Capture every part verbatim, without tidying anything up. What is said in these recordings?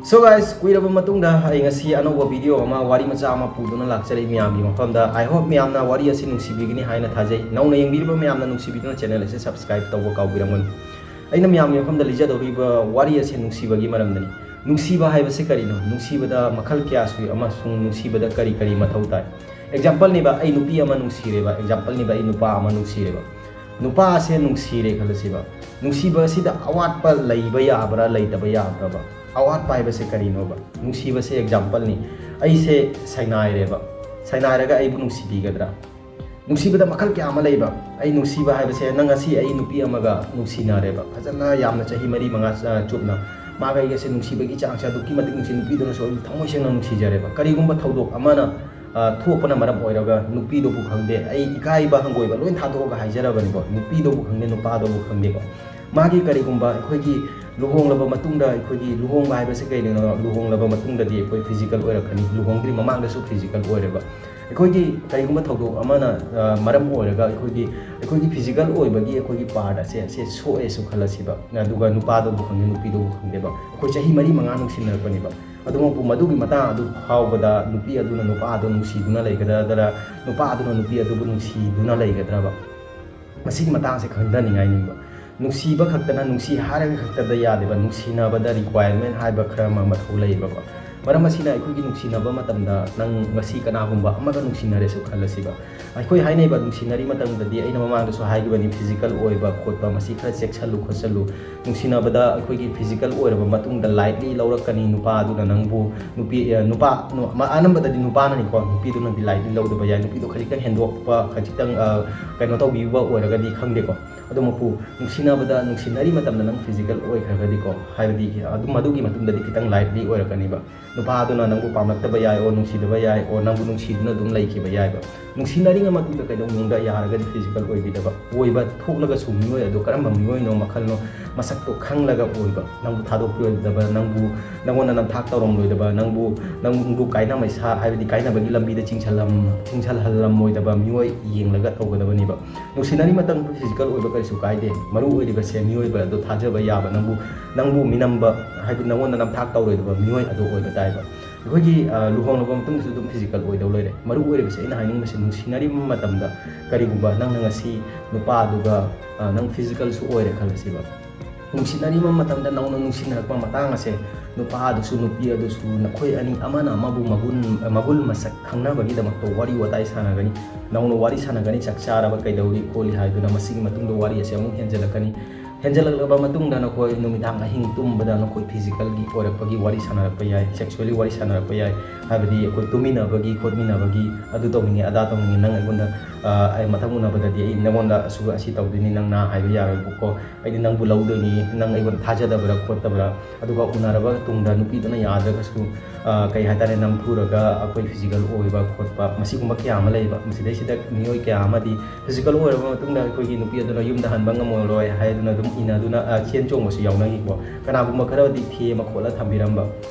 So guys, ꯀꯨꯏꯔꯕ ꯃꯇꯨꯡꯗ ꯑꯩ ꯉꯁꯤ ꯑꯅꯧꯕ video ꯑꯃ, ꯋꯥꯔꯤ ꯃꯆꯥ ꯑꯃ ꯄꯨꯗꯨꯅ ꯂꯥꯛꯆꯔꯤ ꯃꯌꯥꯝꯒꯤ ꯃꯐꯝꯗ꯫ I hope ꯃꯌꯥꯝꯅ ꯋꯥꯔꯤ ꯑꯁꯤ ꯅꯨꯡꯁꯤꯕꯤꯒꯅꯤ ꯍꯥꯏꯅ ꯊꯥꯖꯩ꯫ ꯅꯧꯅ ꯌꯦꯡꯕꯤꯔꯤꯕ ꯃꯌꯥꯝꯅ ꯅꯨꯡꯁꯤꯕꯤꯗꯨꯅ channel ꯑꯁꯤ subscribe ꯇꯧꯕ ꯀꯥꯎꯕꯤꯔꯝꯒꯅꯨ꯫ ꯑꯩꯅ ꯃꯌꯥꯝꯒꯤ ꯃꯐꯝꯗ ꯂꯤꯖꯗꯧꯔꯤꯕ ꯋꯥꯔꯤ ꯑꯁꯤ ꯅꯨꯡꯁꯤꯕꯒꯤ ꯃꯔꯝꯗꯅꯤ꯫ ꯅꯨꯡꯁꯤꯕ ꯍꯥꯏꯕꯁꯤ ꯀꯔꯤꯅꯣ? ꯅꯨꯡꯁꯤꯕꯗ ꯃꯈꯜ ꯀꯌꯥ ꯁꯨꯏ ꯑꯃꯁꯨꯡ ꯅꯨꯡꯁꯤꯕꯗ ꯀꯔꯤ ꯀꯔꯤ ꯃꯊꯧ ꯇꯥꯏ? Exampleꯅꯦꯕ, ꯑꯩ ꯅꯨꯄꯤ ꯑꯃ ꯅꯨꯡꯁꯤꯔꯦꯕ꯫ Exampleꯅꯦꯕ, ꯑꯩ ꯅꯨꯄꯥ ꯑꯃ ꯅꯨꯡꯁꯤꯔꯦꯕ꯫ ꯅꯨꯄꯥ ꯑꯁꯦ ꯅꯨꯡꯁꯤꯔꯦ ꯈꯜꯂꯁꯤꯕ꯫ ꯅꯨꯡꯁꯤꯕ ꯑꯁꯤꯗ ꯑꯋꯥꯠꯄ ꯂꯩꯕ ꯌꯥꯕ꯭ꯔꯥ, ꯂꯩꯇꯕ ꯌꯥꯕ꯭ꯔꯕ? ꯑꯋꯥꯠꯄ ꯍꯥꯏꯕꯁꯦ ꯀꯔꯤꯅꯣꯕ? ꯅꯨꯡꯁꯤꯕꯁꯦ exampleꯅꯤ꯫ ꯑꯩꯁꯦ ꯁꯥꯏꯅꯥꯏꯔꯦꯕ꯫ ꯁꯥꯏꯅꯥꯏꯔꯒ ꯑꯩꯕꯨ ꯅꯨꯡꯁꯤꯕꯤꯒꯗ꯭ꯔꯥ? ꯅꯨꯡꯁꯤꯕꯗ ꯃꯈꯜ ꯀꯌꯥ ꯑꯃ ꯂꯩꯕ꯫ ꯑꯩ ꯅꯨꯡꯁꯤꯕ ꯍꯥꯏꯕꯁꯦ, ꯅꯪ ꯉꯁꯤ ꯑꯩ ꯅꯨꯄꯤ ꯑꯃꯒ ꯅꯨꯡꯁꯤꯅꯔꯦꯕ, ꯐꯖꯅ ꯌꯥꯝꯅ ꯆꯍꯤ ꯃꯔꯤ ꯃꯉꯥ ꯆ-, ꯆꯨꯞꯅ꯫ ꯃꯥꯒ ꯑꯩꯒꯁꯦ ꯅꯨꯡꯁꯤꯕꯒꯤ ꯆꯥꯡꯁꯦ ꯑꯗꯨꯛꯀꯤ ꯃꯇꯤꯛ ꯅꯨꯡꯁꯤ, ꯅꯨꯄꯤꯗꯨꯅꯁꯨ ꯑꯩꯕꯨ ꯊꯃꯣꯏ ꯁꯦꯡꯅ ꯅꯨꯡꯁꯤꯖꯔꯦꯕ꯫ ꯀꯔꯤꯒꯨꯝꯕ ꯊꯧꯗꯣꯛ ꯑꯃꯅ, ꯑ, ꯊꯣꯛꯄꯅ ꯃꯔꯝ ꯑꯣꯏꯔꯒ, ꯅꯨꯄꯤꯗꯨꯕꯨ ꯈꯪꯗꯦ, ꯑꯩ ꯏꯀꯥꯏꯕ ꯍꯪꯒꯣꯏꯕ ꯂꯣꯏ ꯊꯥꯗꯣꯛꯑꯒ ꯍꯥꯏꯖꯔꯕꯅꯤꯀꯣ, ꯅꯨꯄꯤꯗꯨꯕꯨ ꯈꯪꯗꯦ, ꯅꯨꯄꯥꯗꯨꯕꯨ ꯈꯪꯗꯦꯀꯣ, ꯃꯥꯒꯤ ꯀꯔꯤꯒꯨꯝꯕ ꯑꯩꯈꯣꯏꯒꯤ ꯂꯨꯍꯣꯡꯂꯕ ꯃꯇꯨꯡꯗ, ꯑꯩꯈꯣꯏꯒꯤ ꯂꯨꯍꯣꯡꯕ ꯍꯥꯏꯕꯁꯦ ꯀꯩꯅꯣ? ꯂꯨꯍꯣꯡꯂꯕ ꯃꯇꯨꯡꯗꯗꯤ ꯑꯩꯈꯣꯏ physical ꯑꯣꯏꯔꯛꯀꯅꯤ, ꯂꯨꯍꯣꯡꯗ꯭ꯔꯤ ꯃꯃꯥꯡꯗꯁꯨ physical ꯑꯣꯏꯔꯦꯕ꯫ ꯑꯩꯈꯣꯏꯒꯤ ꯀꯔꯤꯒꯨꯝꯕ ꯊꯧꯗꯣꯛ ꯑꯃꯅ, ꯑ, ꯃꯔꯝ ꯑꯣꯏꯔꯒ ꯑꯩꯈꯣꯏꯒꯤ, ꯑꯩꯈꯣꯏꯒꯤ physical ꯑꯣꯏꯕꯒꯤ ꯑꯩꯈꯣꯏꯒꯤ part ꯑꯁꯦ, ꯑꯁꯦ ꯁꯣꯛꯑꯦꯁꯨ ꯈꯜꯂꯁꯤꯕ, ꯑꯗꯨꯒ ꯅꯨꯄꯥꯗꯨꯕꯨ ꯈꯪꯗꯦ, ꯅꯨꯄꯤꯗꯨꯕꯨ ꯈꯪꯗꯦꯕ, ꯑꯩꯈꯣꯏ ꯆꯍꯤ ꯃꯔꯤ ꯃꯉꯥ ꯅꯨꯡꯁꯤꯅꯔꯛꯄꯅꯦꯕ꯫ ꯑꯗꯨꯃꯛꯄꯨ ꯃꯗꯨꯒꯤ ꯃꯇꯥꯡ ꯑꯗꯨ ꯐꯥꯎꯕꯗ ꯅꯨꯄꯤ ꯑꯗꯨꯅ ꯅꯨꯄꯥ ꯑꯗꯨ ꯅꯨꯡꯁꯤꯗꯨꯅ ꯂꯩꯒꯗ꯭ꯔꯥ, ꯅꯨꯄꯥ ꯑꯗꯨꯅ ꯅꯨꯄꯤ ꯑꯗꯨꯕꯨ ꯅꯨꯡꯁꯤꯗꯨꯅ ꯂꯩꯒꯗ꯭ꯔꯕ? ꯃꯁꯤꯒꯤ ꯃꯇꯥꯡꯁꯦ ꯈꯟꯊꯅꯤꯡꯉꯥꯏꯅꯦꯕ꯫ ꯅꯨꯡꯁꯤꯕ ꯈꯛꯇꯅ, ꯅꯨꯡꯁꯤ ꯍꯥꯏꯔꯒ ꯈꯛꯇꯗ ꯌꯥꯗꯦꯕ, ꯅꯨꯡꯁꯤꯅꯕꯗ requirement ꯍꯥꯏꯕ ꯈꯔ ꯑꯃ ꯃꯊꯧ ꯂꯩꯌꯦꯕꯀꯣ꯫ ꯃꯔꯝ ꯑꯁꯤꯅ ꯑꯩꯈꯣꯏꯒꯤ ꯅꯨꯡꯁꯤꯅꯕ ꯃꯇꯝꯗ, ꯅꯪ ꯉꯁꯤ ꯀꯅꯥꯒꯨꯝꯕ ꯑꯃꯒ ꯅꯨꯡꯁꯤꯅꯔꯦꯁꯨ ꯈꯜꯂꯁꯤꯕ, ꯑꯩꯈꯣꯏ ꯍꯥꯏꯅꯩꯕ, ꯅꯨꯡꯁꯤꯅꯔꯤ ꯃꯇꯝꯗꯗꯤ ꯑꯩꯅ ꯃꯃꯥꯡꯗꯁꯨ ꯍꯥꯏꯈꯤꯕꯅꯤ, physical ꯑꯣꯏꯕ ꯈꯣꯠꯄ ꯃꯁꯤ ꯈꯔ ꯆꯦꯛꯁꯜꯂꯨ ꯈꯣꯠꯆꯜꯂꯨ꯫ ꯅꯨꯡꯁꯤꯅꯕꯗ ꯑꯩꯈꯣꯏꯒꯤ physical ꯑꯣꯏꯔꯕ ꯃꯇꯨꯡꯗ lightly ꯂꯧꯔꯛꯀꯅꯤ ꯅꯨꯄꯥ ꯑꯗꯨꯅ ꯅꯪꯕꯨ꯫ ꯅꯨꯄꯤ, ꯑ, ꯅꯨꯄꯥ, ꯅꯨ-, ꯑꯃ-, ꯑꯅꯝꯕꯗꯗꯤ ꯅꯨꯄꯥꯅꯅꯤꯀꯣ, ꯅꯨꯄꯤꯗꯨꯅꯗꯤ lightly ꯂꯧꯗꯕ ꯌꯥꯏ, ꯅꯨꯄꯤꯗꯣ ꯈꯖꯤꯛꯇꯪ ꯍꯦꯟꯗꯣꯛꯄ, ꯈꯖꯤꯛꯇꯪ, ꯑ, ꯀꯩꯅꯣ ꯇꯧꯕꯤꯕ ꯑꯣꯏꯔꯒꯗꯤ ꯈꯪꯗꯦꯀꯣ꯫ ꯑꯗꯨꯃꯛꯄꯨ ꯅꯨꯡꯁꯤꯅꯕꯗ, ꯅꯨꯡꯁꯤꯅꯔꯤ ꯃꯇꯝꯗ ꯅꯪ physical ꯑꯣꯏꯈ꯭ꯔꯒꯗꯤꯀꯣ, ꯍꯥꯏꯕꯗꯤ ꯑꯗꯨꯝ ꯃꯗꯨꯒꯤ ꯃꯇꯨꯡꯗꯗꯤ ꯈꯤꯇꯪ lightly ꯑꯣꯏꯔꯛꯀꯅꯤꯕ꯫ ꯅꯨꯄꯥꯗꯨꯅ ꯅꯪꯕꯨ ꯄꯥꯝꯂꯛꯇꯕ ꯌꯥꯏ, ꯑꯣ ꯅꯨꯡꯁꯤꯗꯕ ꯌꯥꯏ, ꯑꯣ ꯅꯪꯕꯨ ꯅꯨꯡꯁꯤꯗꯨꯅ ꯑꯗꯨꯝ ꯂꯩꯈꯤꯕ ꯌꯥꯏꯕ꯫ ꯅꯨꯡꯁꯤꯅꯔꯤꯉꯩ ꯃꯇꯨꯡꯗ ꯀꯩꯗꯧꯅꯨꯡꯗ ꯌꯥꯔꯒꯗꯤ physical ꯑꯣꯏꯕꯤꯗꯕ, ꯑꯣꯏꯕ ꯊꯣꯛꯂꯒꯁꯨ ꯃꯤꯑꯣꯏ ꯑꯗꯨ ꯀꯔꯝꯕ ꯃꯤꯑꯣꯏꯅꯣ, ꯃꯈꯜꯅꯣ, ꯃꯁꯛꯇꯣ ꯈꯪꯂꯒ ꯑꯣꯏꯕ, ꯅꯪꯕꯨ ꯊꯥꯗꯣꯛꯄꯤꯔꯣꯏꯗꯕ, ꯅꯪꯕꯨ, ꯅꯪꯉꯣꯟꯗ ꯅꯝꯊꯥꯛ ꯇꯧꯔꯝꯂꯣꯏꯗꯕ, ꯅꯪꯕꯨ, ꯅꯪꯕꯨ ꯀꯥꯏꯅ ꯃꯩꯁꯥ, ꯍꯥꯏꯕꯗꯤ ꯀꯥꯏꯅꯕꯒꯤ ꯂꯝꯕꯤꯗ ꯆꯤꯡꯁꯜꯂꯝ-, ꯆꯤꯡꯁꯜꯍꯜꯂꯝꯃꯣꯏꯗꯕ ꯃꯤꯑꯣꯏ ꯌꯦꯡꯂꯒ ꯇꯧꯒꯗꯕꯅꯦꯕ꯫ ꯅꯨꯡꯁꯤꯅꯔꯤ ꯃꯇꯝꯗ physical ꯑꯣꯏꯕ ꯀꯔꯤꯁꯨ ꯀꯥꯏꯗꯦ, ꯃꯔꯨ ꯑꯣꯏꯔꯤꯕꯁꯦ ꯃꯤꯑꯣꯏꯕ ꯑꯗꯨ ꯊꯥꯖꯕ ꯌꯥꯕ, ꯅꯪꯕꯨ, ꯅꯪꯕꯨ ꯃꯤꯅꯝꯕ, ꯍꯥꯏꯕꯗꯤ ꯅꯪꯉꯣꯟꯗ ꯅꯝꯊꯥꯛ ꯇꯧꯔꯣꯏꯗꯕ ꯃꯤꯑꯣꯏ ꯑꯗꯨ ꯑꯣꯏꯕ ꯇꯥꯏꯕ꯫ ꯑꯩꯈꯣꯏꯒꯤ, ꯑ, ꯂꯨꯍꯣꯡꯂꯕ ꯃꯇꯨꯡꯗꯁꯨ ꯑꯗꯨꯝ ꯐꯤꯖꯤꯀꯦꯜ ꯑꯣꯏꯗꯧ ꯂꯩꯔꯦ꯫ ꯃꯔꯨ ꯑꯣꯏꯔꯤꯕꯁꯦ, ꯑꯩꯅ ꯍꯥꯏꯅꯤꯡꯕꯁꯦ, ꯅꯨꯡꯁꯤꯅꯔꯤꯕ ꯃꯇꯝꯗ ꯀꯔꯤꯒꯨꯝꯕ ꯅꯪꯅ ꯉꯁꯤ ꯅꯨꯄꯥꯗꯨꯒ, ꯑ, ꯅꯪ ꯐꯤꯖꯤꯀꯦꯜꯁꯨ ꯑꯣꯏꯔꯦ ꯈꯜꯂꯁꯤꯕ꯫ ꯅꯨꯡꯁꯤꯅꯔꯤꯕ ꯃꯇꯝꯗ ꯅꯧꯅ ꯅꯨꯡꯁꯤꯅꯔꯛꯄ ꯃꯇꯥꯡ ꯑꯁꯦ, ꯅꯨꯄꯥ ꯑꯗꯨꯁꯨ ꯅꯨꯄꯤ ꯑꯗꯨꯁꯨ ꯅꯈꯣꯏ ꯑꯅꯤ ꯑꯃꯅ ꯑꯃꯕꯨ ꯃꯒꯨꯟ, ꯃꯒꯨꯟ ꯃꯁꯛ ꯈꯪꯅꯕꯒꯤꯗꯃꯛꯇ ꯋꯥꯔꯤ ꯋꯥꯇꯥꯏ ꯁꯥꯟꯅꯒꯅꯤ꯫ ꯅꯧꯅ ꯋꯥꯔꯤ ꯁꯥꯟꯅꯒꯅꯤ, ꯆꯥꯛ ꯆꯥꯔꯕ, ꯀꯩꯗꯧꯔꯤ ꯈꯣꯠꯂꯤ ꯍꯥꯏꯗꯨꯅ꯫ ꯃꯁꯤꯒꯤ ꯃꯇꯨꯡꯗ ꯋꯥꯔꯤ ꯑꯁꯦ ꯑꯃꯨꯛ ꯍꯦꯟꯖꯜꯂꯛꯀꯅꯤ꯫ ꯍꯦꯟꯖꯜꯂꯛꯂꯕ ꯃꯇꯨꯡꯗ ꯅꯈꯣꯏ ꯅꯨꯃꯤꯗꯥꯡ ꯑꯍꯤꯡ ꯇꯨꯝꯕꯗ ꯅꯈꯣꯏ ꯐꯤꯖꯤꯀꯦꯜꯒꯤ ꯑꯣꯏꯔꯛꯄꯒꯤ ꯋꯥꯔꯤ ꯁꯥꯟꯅꯔꯛꯄ ꯌꯥꯏ, ꯁꯦꯛꯁꯨꯋꯦꯜꯂꯤ ꯋꯥꯔꯤ ꯁꯥꯟꯅꯔꯛꯄ ꯌꯥꯏ꯫ ꯍꯥꯏꯕꯗꯤ ꯑꯩꯈꯣꯏ ꯇꯨꯃꯤꯟꯅꯕꯒꯤ ꯈꯣꯠꯃꯤꯟꯅꯕꯒꯤ, ꯑꯗꯨ ꯇꯧꯅꯤꯡꯉꯦ, ꯑꯗꯥ ꯇꯧꯅꯤꯡꯉꯦ, ꯅꯪ ꯑꯩꯉꯣꯟꯗ, ꯑ, ꯑꯩ ꯃꯊꯪ ꯎꯅꯕꯗꯗꯤ ꯑꯩ ꯅꯉꯣꯟꯗ ꯑꯁꯨ ꯑꯁꯤ ꯇꯧꯗꯣꯏꯅꯤ, ꯅꯪ ꯅꯥ ꯍꯥꯏꯕ ꯌꯥꯔꯣꯏꯕꯀꯣ, ꯑꯩꯗꯤ ꯅꯪꯕꯨ ꯂꯧꯗꯣꯏꯅꯤ, ꯅꯪ ꯑꯩꯉꯣꯟꯗ ꯊꯥꯖꯗꯕ꯭ꯔꯥ ꯈꯣꯠꯇꯕ꯭ꯔꯥ꯫ ꯑꯗꯨꯒ ꯎꯅꯔꯕ ꯇꯨꯡꯗ ꯅꯨꯄꯤꯗꯨꯅ ꯌꯥꯗ꯭ꯔꯒꯁꯨ, ꯑ, ꯀꯩ ꯍꯥꯏꯇꯥꯔꯦ, ꯅꯝꯊꯨꯔꯒ ꯑꯩꯈꯣꯏ ꯐꯤꯖꯤꯀꯦꯜ ꯑꯣꯏꯕ ꯈꯣꯠꯄ, ꯃꯁꯤꯒꯨꯝꯕ ꯀꯌꯥ ꯑꯃ ꯂꯩꯌꯦꯕ꯫ ꯃꯁꯤꯗꯩꯁꯤꯗ ꯃꯤꯑꯣꯏ ꯀꯌꯥ ꯑꯃꯗꯤ ꯐꯤꯖꯤꯀꯦꯜ ꯑꯣꯏꯔꯕ ꯃꯇꯨꯡꯗ ꯑꯩꯈꯣꯏꯒꯤ ꯅꯨꯄꯤ ꯑꯗꯨꯅ ꯌꯨꯝꯗ ꯍꯟꯕ ꯉꯝꯃꯔꯣꯏ ꯍꯥꯏꯗꯨꯅ ꯑꯗꯨꯝ ꯏꯟꯅꯗꯨꯅ, ꯑ, ꯆꯦꯟ ꯆꯣꯡꯕꯁꯨ ꯌꯥꯎꯅꯈꯤꯀꯣ꯫ ꯀꯅꯥꯒꯨꯝꯕ ꯈꯔꯗꯤ ꯊꯦꯝꯃ ꯈꯣꯠꯂ ꯊꯝꯕꯤꯔꯝꯕ꯫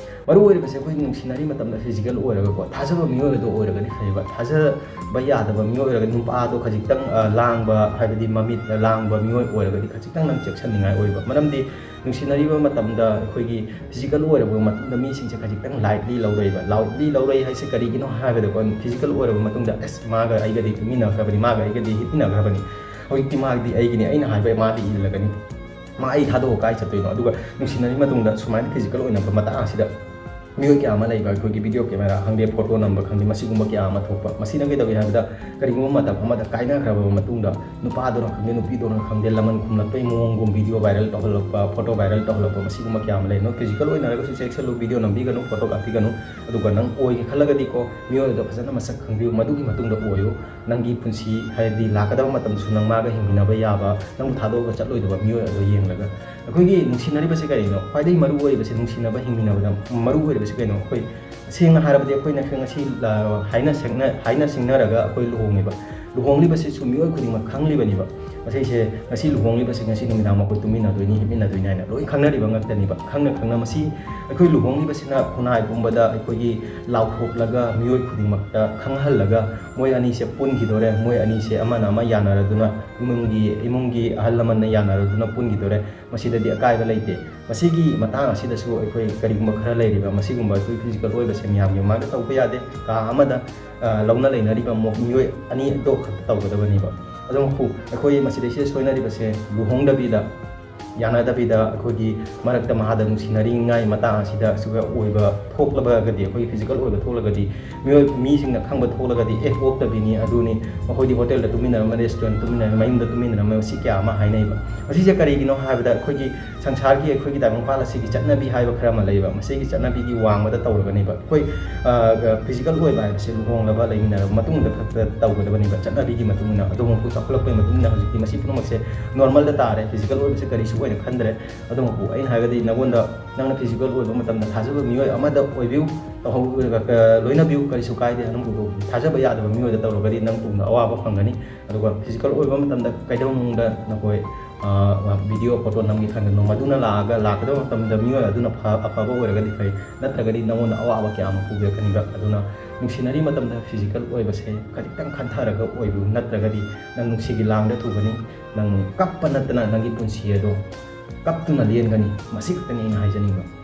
ꯃꯔꯨ ꯑꯣꯏꯔꯤꯕꯁꯦ ꯑꯩꯈꯣꯏ ꯅꯨꯡꯁꯤꯅꯔꯤ ꯃꯇꯝꯗ ꯐꯤꯖꯤꯀꯦꯜ ꯑꯣꯏꯔꯒꯀꯣ, ꯊꯥꯖꯕ ꯃꯤꯑꯣꯏ ꯑꯗꯨ ꯑꯣꯏꯔꯒꯗꯤ ꯐꯩꯕ꯫ ꯊꯥꯖꯕ ꯌꯥꯗꯕ ꯃꯤꯑꯣꯏ ꯑꯣꯏꯔꯒꯗꯤ, ꯅꯨꯄꯥꯗꯣ ꯈꯖꯤꯛꯇꯪ, ꯑ, ꯂꯥꯡꯕ, ꯍꯥꯏꯕꯗꯤ ꯃꯃꯤꯠ ꯂꯥꯡꯕ ꯃꯤꯑꯣꯏ ꯑꯣꯏꯔꯒꯗꯤ ꯈꯖꯤꯛꯇꯪ ꯅꯪ ꯆꯦꯛꯁꯤꯟꯅꯤꯡꯉꯥꯏ ꯑꯣꯏꯕ꯫ ꯃꯔꯝꯗꯤ ꯅꯨꯡꯁꯤꯅꯔꯤꯕ ꯃꯇꯝꯗ ꯑꯩꯈꯣꯏꯒꯤ ꯐꯤꯖꯤꯀꯦꯜ ꯑꯣꯏꯔꯕ ꯃꯇꯨꯡꯗ ꯃꯤꯁꯤꯡꯁꯦ ꯈꯖꯤꯛꯇꯪ ꯂꯥꯏꯠꯂꯤ ꯂꯧꯔꯛꯏꯕ꯫ ꯂꯥꯏꯠꯂꯤ ꯂꯧꯔꯛꯏ ꯍꯥꯏꯁꯦ ꯀꯔꯤꯒꯤꯅꯣ ꯍꯥꯏꯕꯗꯀꯣ, ꯐꯤꯖꯤꯀꯦꯜ ꯑꯣꯏꯔꯕ ꯃꯇꯨꯡꯗ, "ꯑꯁ, ꯃꯥꯒ ꯑꯩꯒꯗꯤ ꯇꯨꯃꯤꯟꯅꯈ꯭ꯔꯕꯅꯤ, ꯃꯥꯒ ꯑꯩꯒꯗꯤ ꯍꯤꯞꯃꯤꯟꯅꯈ꯭ꯔꯕꯅꯤ, ꯍꯧꯖꯤꯛꯇꯤ ꯃꯥꯒꯤꯗꯤ ꯑꯩꯒꯤꯅꯤ, ꯑꯩꯅ ꯍꯥꯏꯕ ꯃꯥꯗꯤ ꯏꯜꯂꯒꯅꯤ, ꯃꯥ ꯑꯩ ꯊꯥꯗꯣꯛꯑ ꯀꯥꯏ ꯆꯠꯇꯣꯏꯅꯣ?" ꯑꯗꯨꯒ ꯅꯨꯡꯁꯤꯅꯔꯤ ꯃꯇꯨꯡꯗ ꯁꯨꯃꯥꯏꯅ ꯐꯤꯖꯤꯀꯦꯜ ꯑꯣꯏꯅꯕ ꯃꯇꯥꯡ ꯑꯁꯤꯗ ꯃꯤꯑꯣꯏ ꯀꯌꯥ ꯑꯃ ꯂꯩꯕ, ꯑꯩꯈꯣꯏꯒꯤ ꯚꯤꯗꯤꯑꯣ ꯀꯦꯃꯦꯔꯥ ꯈꯪꯗꯦ, ꯐꯣꯇꯣ ꯅꯝꯕ ꯈꯪꯗꯦ, ꯃꯁꯤꯒꯨꯝꯕ ꯀꯌꯥ ꯑꯃ ꯊꯣꯛꯄ꯫ ꯃꯁꯤꯅ ꯀꯩꯗꯧꯏ ꯍꯥꯏꯕꯗ, ꯀꯔꯤꯒꯨꯝꯕ ꯃꯇꯝ ꯑꯃꯗ ꯀꯥꯏꯅꯈ꯭ꯔꯕ ꯃꯇꯨꯡꯗ ꯅꯨꯄꯥꯗꯨꯅ ꯈꯪꯗꯦ, ꯅꯨꯄꯤꯗꯨꯅ ꯈꯪꯗꯦ, ꯂꯃꯟ ꯈꯨꯝꯂꯛꯄꯩ ꯃꯑꯣꯡꯒꯨꯝ ꯚꯤꯗꯤꯑꯣ ꯚꯥꯏꯔꯦꯜ ꯇꯧꯍꯜꯂꯛꯄ, ꯐꯣꯇꯣ ꯚꯥꯏꯔꯦꯜ ꯇꯧꯍꯜꯂꯛꯄ, ꯃꯁꯤꯒꯨꯝꯕ ꯀꯌꯥ ꯑꯃ ꯂꯩ꯫ ꯅꯣꯏ ꯐꯤꯖꯤꯀꯦꯜ ꯑꯣꯏꯅꯔꯒꯁꯨ ꯆꯦꯛꯁꯤꯜꯂꯨ, ꯚꯤꯗꯤꯑꯣ ꯅꯝꯕꯤꯒꯅꯨ, ꯐꯣꯇꯣ ꯀꯥꯞꯄꯤꯒꯅꯨ꯫ ꯑꯗꯨꯒ ꯅꯪ ꯑꯣꯏꯒꯦ ꯈꯜꯂꯒꯗꯤꯀꯣ, ꯃꯤꯑꯣꯏ ꯑꯗꯣ ꯐꯖꯅ ꯃꯁꯛ ꯈꯪꯕꯤꯌꯨ, ꯃꯗꯨꯒꯤ ꯃꯇꯨꯡꯗ ꯑꯣꯏꯌꯨ꯫ ꯅꯪꯒꯤ ꯄꯨꯟꯁꯤ, ꯍꯥꯏꯗꯤ ꯂꯥꯛꯀꯗꯕ ꯃꯇꯝꯗꯁꯨ ꯅꯪ ꯃꯥꯒ ꯍꯤꯡꯃꯤꯟꯅꯕ ꯌꯥꯕ, ꯅꯪꯕꯨ ꯊꯥꯗꯣꯛꯑꯒ ꯆꯠꯂꯣꯏꯗꯕ ꯃꯤꯑꯣꯏ ꯑꯗꯣ ꯌꯦꯡꯂꯒ꯫ ꯑꯩꯈꯣꯏꯒꯤ ꯅꯨꯡꯁꯤꯅꯔꯤꯕꯁꯦ ꯀꯔꯤꯅꯣ? ꯈ꯭ꯋꯥꯏꯗꯒꯤ ꯃꯔꯨ ꯑꯣꯏꯔꯤꯕꯁꯦ, ꯅꯨꯡꯁꯤꯅꯕ ꯍꯤꯡꯃꯤꯟꯅꯕꯗ ꯃꯔꯨ ꯑꯣꯏꯔꯤꯕꯁꯦ ꯀꯩꯅꯣ? ꯑꯩꯈꯣꯏ ꯁꯦꯡꯅ ꯍꯥꯏꯔꯕꯗꯤ, ꯑꯩꯈꯣꯏꯅ ꯉꯁꯤ, ꯑ, ꯍꯥꯏꯅ ꯁꯦꯡꯅ-, ꯍꯥꯏꯅ ꯁꯤꯡꯅꯔꯒ ꯑꯩꯈꯣꯏ ꯂꯨꯍꯣꯡꯉꯦꯕ꯫ ꯂꯨꯍꯣꯡꯂꯤꯕꯁꯤꯁꯨ ꯃꯤꯑꯣꯏ ꯈꯨꯗꯤꯡꯃꯛ ꯈꯪꯂꯤꯕꯅꯦꯕ꯫ ꯃꯁꯤꯁꯦ ꯉꯁꯤ ꯂꯨꯍꯣꯡꯂꯤꯕꯁꯦ ꯉꯁꯤ ꯅꯨꯃꯤꯗꯥꯡ ꯃꯈꯣꯏ ꯇꯨꯝꯃꯤꯟꯅꯗꯣꯏꯅꯤ, ꯍꯤꯞꯃꯤꯟꯅꯗꯣꯏꯅꯤ ꯍꯥꯏꯅ ꯂꯣꯏ ꯈꯪꯅꯔꯤꯕ ꯉꯥꯛꯇꯅꯦꯕ꯫ ꯈꯪꯅ ꯈꯪꯅ ꯃꯁꯤ ꯑꯩꯈꯣꯏ ꯂꯨꯍꯣꯡꯂꯤꯕꯁꯤꯅ ꯈꯨꯟꯅꯥꯏ ꯄꯨꯝꯕꯗ ꯑꯩꯈꯣꯏꯒꯤ ꯂꯥꯎꯊꯣꯛꯂꯒ ꯃꯤꯑꯣꯏ ꯈꯨꯗꯤꯡꯃꯛꯇ ꯈꯪꯍꯜꯂꯒ ꯃꯣꯏ ꯑꯅꯤꯁꯦ ꯄꯨꯟꯈꯤꯗꯣꯔꯦ, ꯃꯣꯏ ꯑꯅꯤꯁꯦ ꯑꯃꯅ ꯑꯃ ꯌꯥꯅꯔꯗꯨꯅ ꯏꯃꯨꯡꯒꯤ, ꯏꯃꯨꯡꯒꯤ ꯑꯍꯜ ꯂꯃꯟꯅ ꯌꯥꯅꯔꯗꯨꯅ ꯄꯨꯟꯈꯤꯗꯣꯔꯦ, ꯃꯁꯤꯗꯗꯤ ꯑꯀꯥꯏꯕ ꯂꯩꯇꯦ꯫ ꯃꯁꯤꯒꯤ ꯃꯇꯥꯡ ꯑꯁꯤꯗꯁꯨ ꯑꯩꯈꯣꯏ ꯀꯔꯤꯒꯨꯝꯕ ꯈꯔ ꯂꯩꯔꯤꯕ, ꯃꯁꯤꯒꯨꯝꯕ ꯑꯩꯈꯣꯏ ꯐꯤꯖꯤꯀꯦꯜ ꯑꯣꯏꯕꯁꯦ ꯃꯌꯥꯝꯒꯤ ꯃꯃꯥꯡꯗ ꯇꯧꯕ ꯌꯥꯗꯦ꯫ ꯀꯥ ꯑꯃꯗ, ꯑ, ꯂꯧꯅ ꯂꯩꯅꯔꯤꯕ ꯃꯣ-, ꯃꯤꯑꯣꯏ ꯑꯅꯤꯗꯣ ꯈꯛꯇ ꯇꯧꯒꯗꯕꯅꯦꯕ꯫ ꯑꯗꯨꯃꯛꯄꯨ ꯑꯩꯈꯣꯏ ꯃꯁꯤꯗꯩꯁꯤꯗ ꯁꯣꯏꯅꯔꯤꯕꯁꯦ ꯂꯨꯍꯣꯡꯗꯕꯤꯗ, ꯌꯥꯅꯗꯕꯤꯗ ꯑꯩꯈꯣꯏꯒꯤ ꯃꯔꯛꯇ ꯃꯍꯥꯗ ꯅꯨꯡꯁꯤꯅꯔꯤꯉꯥꯏ ꯃꯇꯥꯡ ꯑꯁꯤꯗ ꯑꯁꯤꯒ ꯑꯣꯏꯕ ꯊꯣꯛꯂꯕꯒꯗꯤ, ꯑꯩꯈꯣꯏꯒꯤ ꯐꯤꯖꯤꯀꯦꯜ ꯑꯣꯏꯕ ꯊꯣꯛꯂꯒꯗꯤ ꯃꯤꯑꯣꯏ, ꯃꯤꯁꯤꯡꯅ ꯈꯪꯕ ꯊꯣꯛꯂꯒꯗꯤ, "ꯑꯦ, ꯑꯣꯛꯇꯕꯤꯅꯤ, ꯑꯗꯨꯅꯤ, ꯃꯈꯣꯏꯗꯤ ꯍꯣꯇꯦꯜꯗ ꯇꯨꯃꯤꯟꯅꯔꯝꯃꯦ, ꯔꯦꯁꯇꯨꯔꯦꯟ ꯇꯨꯃꯤꯟꯅꯔꯝꯃꯦ, ꯃꯌꯨꯝꯗ ꯇꯨꯃꯤꯟꯅꯔꯝꯃꯦ", ꯁꯤ ꯀꯌꯥ ꯑꯃ ꯍꯥꯏꯅꯩꯕ꯫ ꯃꯁꯤꯁꯦ ꯀꯔꯤꯒꯤꯅꯣ ꯍꯥꯏꯕꯗ ꯑꯩꯈꯣꯏꯒꯤ ꯁꯪꯁꯥꯔꯒꯤ, ꯑꯩꯈꯣꯏꯒꯤ ꯇꯥꯏꯕꯪꯄꯥꯜ ꯑꯁꯤꯒꯤ ꯆꯠꯅꯕꯤ ꯍꯥꯏꯕ ꯈꯔ ꯑꯃ ꯂꯩꯕ, ꯃꯁꯤꯒꯤ ꯆꯠꯅꯕꯤꯒꯤ ꯋꯥꯡꯃꯗ ꯇꯧꯔꯒꯅꯦꯕ꯫ ꯑꯩꯈꯣꯏ, ꯑ, ꯐꯤꯖꯤꯀꯦꯜ ꯑꯣꯏꯕ ꯍꯥꯏꯕꯁꯦ ꯂꯨꯍꯣꯡꯂꯕ ꯂꯩꯃꯤꯟꯅꯔꯕ ꯃꯇꯨꯡꯗ ꯈꯛꯇ ꯇꯧꯒꯗꯕꯅꯦꯕ, ꯆꯠꯅꯕꯤꯒꯤ ꯃꯇꯨꯡ ꯏꯟꯅ꯫ ꯑꯗꯨꯕꯨ ꯆꯥꯎꯈꯠꯂꯛꯄꯒꯤ ꯃꯇꯨꯡ ꯏꯟꯅ ꯍꯧꯖꯤꯛꯇꯤ ꯃꯁꯤ ꯄꯨꯝꯅꯃꯛꯁꯦ ꯅꯣꯔꯃꯦꯜꯗ ꯇꯥꯔꯦ, ꯐꯤꯖꯤꯀꯦꯜ ꯑꯣꯏꯕꯁꯦ ꯀꯔꯤꯁꯨ ꯑꯣꯏꯅ ꯈꯟꯗ꯭ꯔꯦ꯫ ꯑꯗꯨꯃꯛꯄꯨ ꯑꯩꯅ ꯍꯥꯏꯔꯒꯗꯤ ꯅꯉꯣꯟꯗ ꯅꯪꯅ ꯐꯤꯖꯤꯀꯦꯜ ꯑꯣꯏꯕ ꯃꯇꯝꯗ ꯊꯥꯖꯕ ꯃꯤꯑꯣꯏ ꯑꯃꯗ ꯑꯣꯏꯕꯤꯌꯨ, ꯇꯧꯍꯧ-, ꯑ, ꯂꯣꯏꯅꯕꯤꯌꯨ, ꯀꯔꯤꯁꯨ ꯀꯥꯏꯗꯦ꯫ ꯑꯗꯨꯝ ꯊꯥꯖꯕ ꯌꯥꯗꯕ ꯃꯤꯑꯣꯏꯗ ꯇꯧꯔꯒꯗꯤ ꯅꯪ ꯇꯨꯡꯗ ꯑꯋꯥꯕ ꯐꯪꯒꯅꯤ꯫ ꯑꯗꯨꯒ ꯐꯤꯖꯤꯀꯦꯜ ꯑꯣꯏꯕ ꯃꯇꯝꯗ ꯀꯩꯗꯧꯅꯨꯡꯗ ꯅꯈꯣꯏ, ꯑ, ꯚꯤꯗꯤꯑꯣ ꯐꯣꯇꯣ ꯅꯝꯒꯦ ꯈꯟꯒꯅꯨ꯫ ꯃꯗꯨꯅ ꯂꯥꯛꯑꯒ, ꯂꯥꯛꯀꯗꯕ ꯃꯇꯝꯗ ꯃꯤꯑꯣꯏ ꯑꯗꯨꯅ ꯐ-, ꯑꯐꯕ ꯑꯣꯏꯔꯒꯗꯤ ꯐꯩ, ꯅꯠꯇ꯭ꯔꯒꯗꯤ ꯅꯉꯣꯟꯗ ꯑꯋꯥꯕ ꯀꯌꯥ ꯑꯃ ꯄꯨꯕꯤꯔꯛꯀꯅꯤꯕ꯫ ꯑꯗꯨꯅ ꯅꯨꯡꯁꯤꯅꯔꯤ ꯃꯇꯝꯗ ꯐꯤꯖꯤꯀꯦꯜ ꯑꯣꯏꯕꯁꯦ ꯈꯖꯤꯛꯇꯪ ꯈꯟꯊꯔꯒ ꯑꯣꯏꯕꯤꯌꯨ, ꯅꯠꯇ꯭ꯔꯒꯗꯤ ꯅꯪ ꯅꯨꯡꯁꯤꯒꯤ ꯂꯥꯡꯗ ꯊꯨꯒꯅꯤ, ꯅꯪ ꯀꯞꯄ ꯅꯠꯇꯅ ꯅꯪꯒꯤ ꯄꯨꯟꯁꯤ ꯑꯗꯣ ꯀꯞꯇꯨꯅ ꯂꯦꯟꯒꯅꯤ꯫ ꯃꯁꯤ ꯈꯛꯇꯅꯤ ꯑꯩꯅ ꯍꯥꯏꯖꯅꯤꯡꯕ꯫